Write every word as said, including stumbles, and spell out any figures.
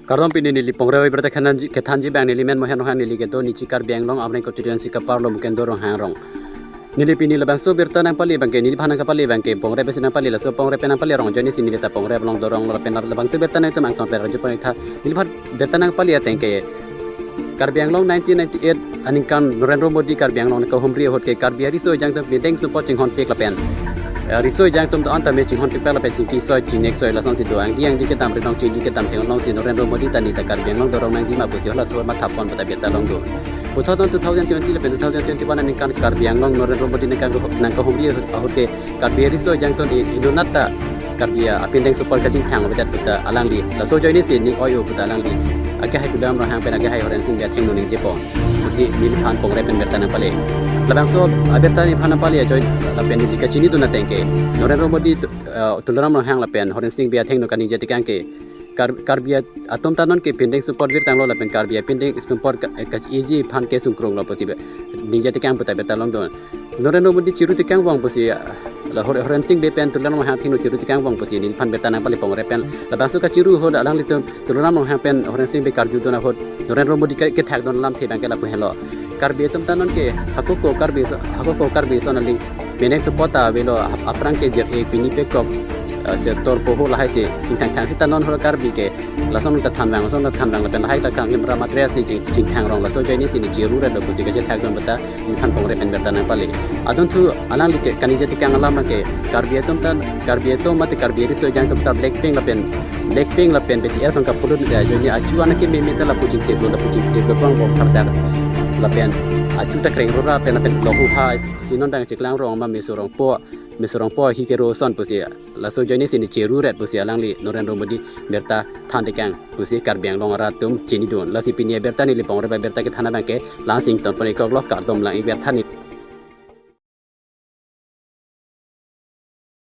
Kardom, pini neli pongre abirta kethanji, kethanji abang neli men Mohen Ronghang, neli kedo Nichi Karbi Anglong Amreng constituency kaparlo Mukendor Ronghang rong. Neli pini labangso abirta nangpale abangke, neliphan nangkapale abangke pongre pensi nangpale, laso pongre pen nangpale arong ajoine si neli ta pongre along dorong lo pen labangso abirta nangtum angton pen raju pon tha. Neliphan abirta nangpale ateng ke Karbi Anglong nineteen ninety-eight aningkan Narendra Modi Karbi Anglong nangkahumri ahut ke Karbi ariso ejang atum pindeng sumpot chinghonpik lapen, eh, riso ejang atum do-an tame chinghonpik lapen chingki soi chingnek soi lasonsi do, angdi angdi kedam, rinong chingdi kedam, theklong si Narendra Modi ta neta Karbi Anglong dorong nangji ma pusi halaso mathapon puta abirta along do. Puthot non two thousand twenty lapen two thousand twenty-one aningkan Karbi Anglong Narendra Modi nangkang, nangkahumri ahut ke Karbi ariso ejang atum i-, inut anat ta Karbi apindeng sumpot kachingthang avedet puta alangli, laso ajoine si ning oi-o puta alangli akehai Tuliram Ronghang pen akehai Horensing Bey athengno ningjepo pusi neliphan pongre pen abirta nangpale. Labangso abirta neliphan nangpale ajoine lapen neli kachinidun ateng ke Narendra Modi, eh, Tuliram Ronghang lapen Horensing Bey athengno kaningje tekang ke Kar-, Karbi atum ta non ke pindeng sumpot virtanglo lapen Karbi apindeng sumpot ka-, eh, ka-, iji aphan ke sungkrunglo pusi be ningje tekang puta abirta along do. Narendra Modi chiru tekang vang pusi, ah, la Hor-, Horensing Bey pen Tuliram Ronghang athengno chiru tekang vang pusi neliphan abirta nangpale pongre pen. Labangso kachiru ahut alanglitum Tuliram Ronghang pen Horensing Bey karjudun ahut Narendra Modi ke, kethakdun alamthe abangke lapu henlo. Karbi atum ta non ke hakoko Karbi aso-, hakoko Karbi ason aling pindeng sumpot ta avelo, ap-, aphrang ke jer-e pini pekok, ah, sector poho lahai si chingthangthang seta non hor Karbi ke lason ta thanvang, lason ta thanvang lapen lahai ta kanglim ra matre si ching, chingthang rong, laso ajoine si ne chiru ret lo pusi kachethakdun puta neliphan pongre pen abirta nangpale. Adunthu alangli ke kaningje tekang alam ke Karbi atum ta, Karbi atum mate Karbi ariso ejang atum ta Blackpink lapen, Blackpink lapen B T S along kapulun ajoine achu an akeme me ta lapu chingtiplo, lapu chingtiplo pang bok thar thar lapen achu ta kreng rora pen lapen lohu ha si non dang chiklang rong ma meso rongpo, meso rongpo hi kero ason pusi laso ajoine si ne chiru ret pusi alangli Narendra Modi abirta than tekang pusi Karbi Anglong arat atum chinidun. Lasi pini abirta neli pongre abirta kethan abangke la-an si ingtonpon-iklo, kardom lang abirta neli.